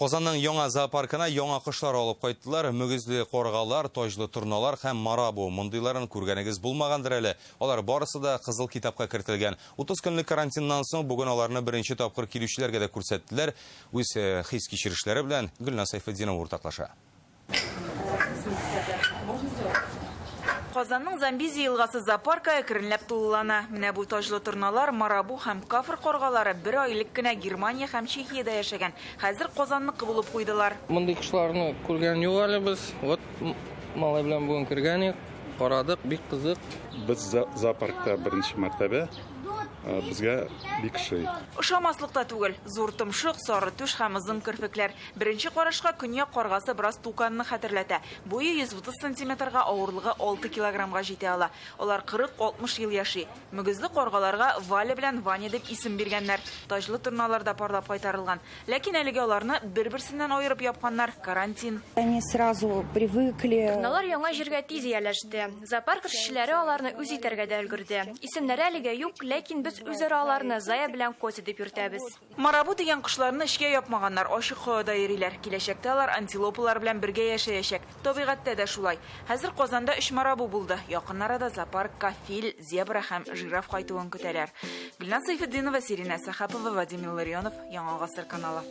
Казанның яңа зоопаркына яңа кошлар алып кайттылар. Мөгезле каргалар, таҗлы торналар һәм марабу. Мондыйларын күргәнегез булмагандыр әле. Алар барысы да Кызыл китапка кертелгән. 30 көнлек карантиннан соң бүген аларны беренче тапкыр килүчеләргә дә күрсәттеләр. Үз хис-кичерешләре белән Гөлназ Сәйфетдинова уртаклаша. Казанның Замбези елгасы зоопаркы әкренләп тулылана. Менә бу таҗлы торналар, марабу һәм кафр каргалары бер ай элек кенә Германия һәм Чехиядә яшәгән. Хәзер Казанныкы булып куйдылар. Мондый кошларны күргән юк әле без. Вот малай белән бүген кергән идек, карадык, бик кызык. Без зоопаркта беренче мәртәбә. Безгә бик ошый. Ошамаслык та түгел. Зур томшык, сары түш һәм озын керфекләр. Беренче карашка көньяк каргасы бераз туканны хәтерләтә. Буе 130 сантиметрга, авырлыгы 6 килограммга җитә ала. Алар 40-60 ел яши. Мөгезле каргаларга Валя белән Ваня дип исем биргәннәр. Таҗлы торналар да парлап кайтарылган. Ләкин әлегә аларны бер-берсеннән аерып япканнар, карантин. Они сразу привыкли. Торналар яңа җиргә тиз ияләште. Зоопарк эшчеләре аларны үз итәргә дә өлгерде. Исемнәре әлегә юк, ләкин без үзара аларны Зая белән Котя дип йөртәбез. Марабу дигән кошларны эчкә япмаганнар, ачык һавада йөриләр. Киләчәктә алар антилопалар белән бергә яшәячәк. Табигатьтә дә шулай. Хәзер Казанда өч марабу булды. Якын арада зоопаркка фил, зебра һәм жираф кайтуын көтәләр. Гөлназ Сәйфетдинова, Сиринә Сәхәпова, Вадим Илларионов, Яңа Гасыр каналы.